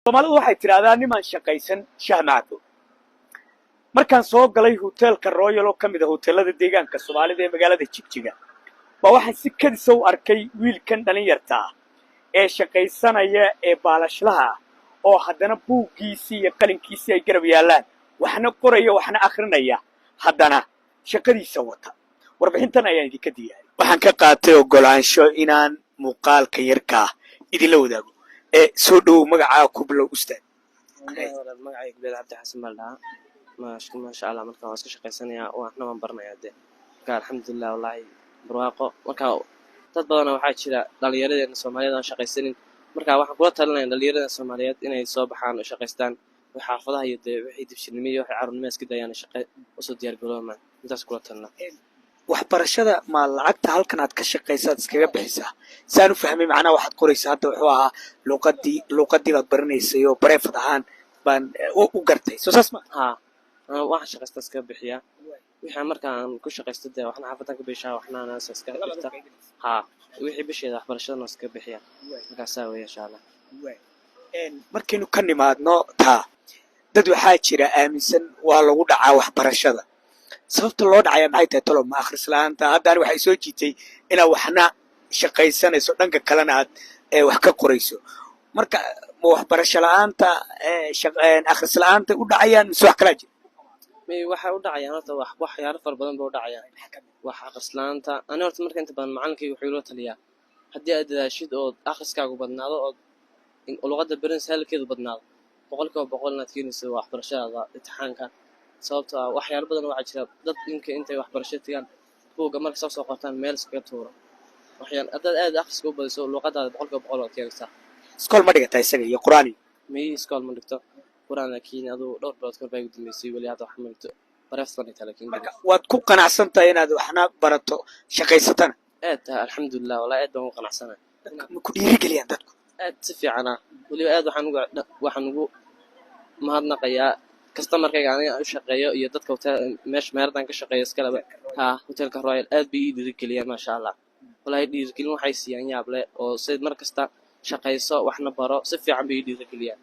Soomaalidu waxay tidhahdaa, "Nimaan shaqaysan shah ma cabo." Markaan soo galay hoteelka Royal oo ka mid a hoteelada deegaanka Soomaalida ee magaalada Jigjiga, baa waxaan si kadisa u arkay wiilkan dhalinyarta ah ee shaqaysanaya ee baalashlaha ah, oo haddana buuggiisii iyo qalinkiisii ay garab yaallaan, waxna qoraya, waxna akhrinaya, haddana shaqadiisa wata. Warbixintan ayaan idinka diyaariy. Waxaan ka qaatay oggolaansho inaan muuqaalka yarkaa idinla wadaago. Ee soo dhowow, magacaa ku bilow, ustaad. Walaal, magacayga Guleed Cabdi Xasan baa la dhahaa. Maasha Allah, marka waan iska shaqaysanayaa, waxna waan baranayaa dee. Marka alxamdulilah, wallaahi barwaaqo. Marka dad badana waxaa jira dhallinyaradeena Soomaaliyeed aan shaqaysanin. Marka waxaan kula talinaya dhallinyarada Soomaaliyeed inay soo baxaan oo shaqaystaan oo xaafadaha iyo dee wixii dibshirnimo iyo wixii carruurnimo iska dayaan, shaqo usoo diyaar garoomaan. Intaas kula talina. Waxbarashada ma lacagta halkan aad ka shaqaysaad iskaga bixisaa? Saan u fahmay, macnaha waxaad qoraysaa hadda wuxuu ahaa luuqadii baad baranaysay oo private ahaan baan u gartay. Soo saas ma? Haa, waxaan shaqaysta iskaga bixiyaa. Wixii marka aan ku shaqaysto dee waxna xaafadan ka bishaa, waxna anaasa iska dhigta. Haa, wixii bisheeda waxbarashadana iskaga bixiyaa. Markaasaa weeye, insha Allah. Markaynu ka nimaadno taa, dad waxaa jira aaminsan waa lagu dhacaa waxbarashada. Sababta loo dhacaya maxay tahay tolo? Ma akhris la'aanta? Hadda ani waxay soo jiitay inaad waxna shaqaysanayso, dhanka kalena aad wax ka qorayso. Marka ma waxbarasho la'aanta, akhris la'aanta u dhacayaan, mise wax kalaa jira? May, waxay u dhacayaan horta wax waxyaalo fara badan bay u dhacayaan. Wax akhris la'aanta, ani horta marka inta badan macalinkayga wuxuu ila taliyaa, haddii aad dadaashid ood akhriskaagu badnaado ood luqadda baranaysa hadalkeedu badnaado, 100% inaad keenayso waxbarashadaada imtixaanka. Sababtoo ah waxyaalo badan waxaa jira dad inka intay waxbarasho tagaan buugga marka soo qortaan meel iskaga tuuro. Waxyaal haddaad aad akhriska u badiso, luqadaada 100% waad keenaysaa. Iskool ma dhigataa isaga iyo Qur-aan iyo? May, iskool ma dhigto Qur-aan, laakiin aduu dhowr bilood kor baa igu dambeysay. Weli hadda wax ma dhigto, private baan dhigtaa laakiin. Marka waad ku qanacsan tahay inaad waxna barato, shaqaysatana? Aad tahay, alxamdulilah, wallahi aad baan ugu qanacsanahay. Ma ku dhiirigeliyaan dadku? Aad, si fiican ah. Weliba aad waxaan ugu mahadnaqayaa customerkayga aniga u shaqeeyo iyo dadka hotel meesha meeradan ka shaqeeyo iskaleba. Haa, hotelka Royal aad bay ii dhiirigeliyaan, maasha Allah. Wallahi dhiirigelin waxay siiyaan yaab leh oo sid mar kasta shaqayso, waxna baro, si fiican bay ii dhiirigeliyaan.